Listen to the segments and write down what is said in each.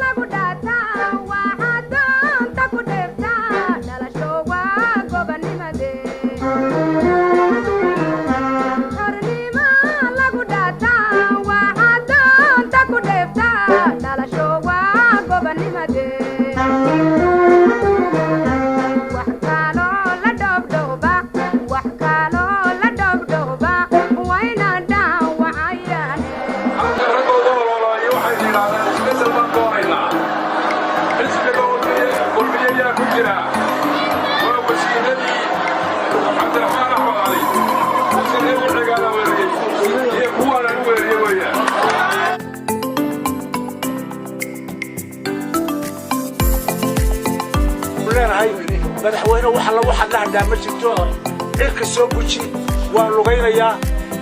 Lagu dhaataa waxaa doonta ku dheeftaa dhalasho waa gobonimade. Xornimo lagu dhaataa waxaa doonta ku dheeftaa dhalasho waa gobonimade. Wax kaloo la dhoobdhooba, wax kaloo la dhoobdhooba wayna dhaawacayaan. Halka raggooda ololaayo waxay yidhaahdaan isbeddel baan doonaynaa. Xisbiga Kulmiye yaa ku jira? Waa wasiiradii Cabdiraxmaan Axmed Cali, wasiiradii Cigaala weeriyey iyo kuwaan aan u weeriye weeyaan. Leenahay madaxweyne, wax alla waxaad la hadhaa ma jirto. Cirka soo guji. Waan lugaynayaa,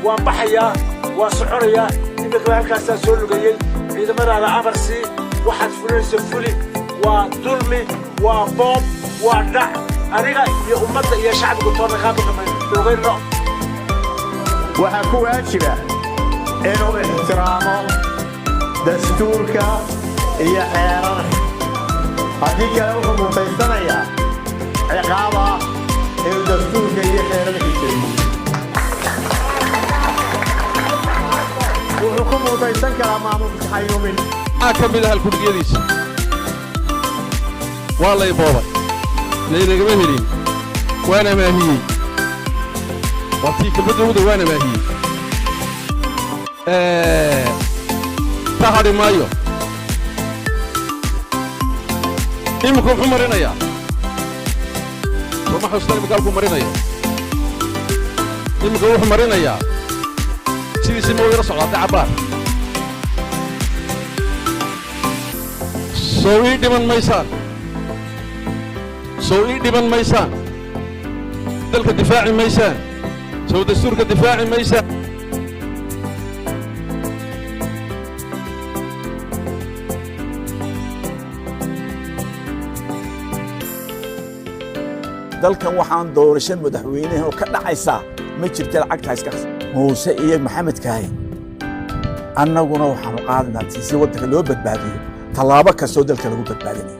waan baxayaa, waan soconayaa. Iminka halkaasaan soo lugayey. Ciidamadaada amar sii, waxaad fulinaysa fuli. Waa dulmi, waa boob, waa dhac. Aniga iyo ummadda iyo shacbigu toonna kaa baqi mayno, lugayno. Waxaa ku waajiba inuu ixtiraamo dastuurka iyo xeerarka. Haddii kale wuxuu mutaysanayaa ciqaab ah inuu dastuurka iyo xeerarka jebiyo. Wuxuu ku mutaysan karaa maamulka xayuumin. Maxaa ka mid ah halkudhigyadiisa? Waa lay boobay, laynagama helin, waan amaahiyey. Waa tii kelmadda uguda, waan amaahiyey, ka hadhi maayo. Iminku muxuu marinayaa? Sooma xustan imika halkuu marinayo? Iminka wuxuu marinayaa sidiisii ma u yaro socdaatay cabbaar. Sow ii dhiman maysaan? Sow ii dhiman maysaan? Dalka difaaci maysaan? Sow dastuurka difaaci maysaan? Dalkan waxaan doorasho madaxweynaha oo ka dhacaysaa ma jirta. Lacagtaa iska Muuse iyo Maxamed Kaahin, annaguna waxaanu qaadinaa si waddanka loo badbaadiyo. Tallaabo kastoo dalka lagu badbaadinayo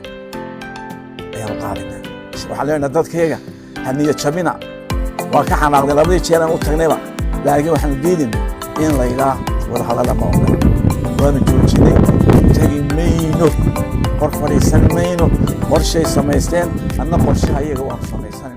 ayaanu qaadinaa. Waxaan leenahay dadkayaga ha niyad jabina. Waa ka xanaaqday labadii jeer aan u tagnayba, laakiin waxaanu diidayna in laydhaa wadahadalla ma ogola. Waanu joojinay, tegi mayno, hor fadhiisan mayno. Qorshay samaysteen, adna qorshaha iyaga waanu samaysanayna.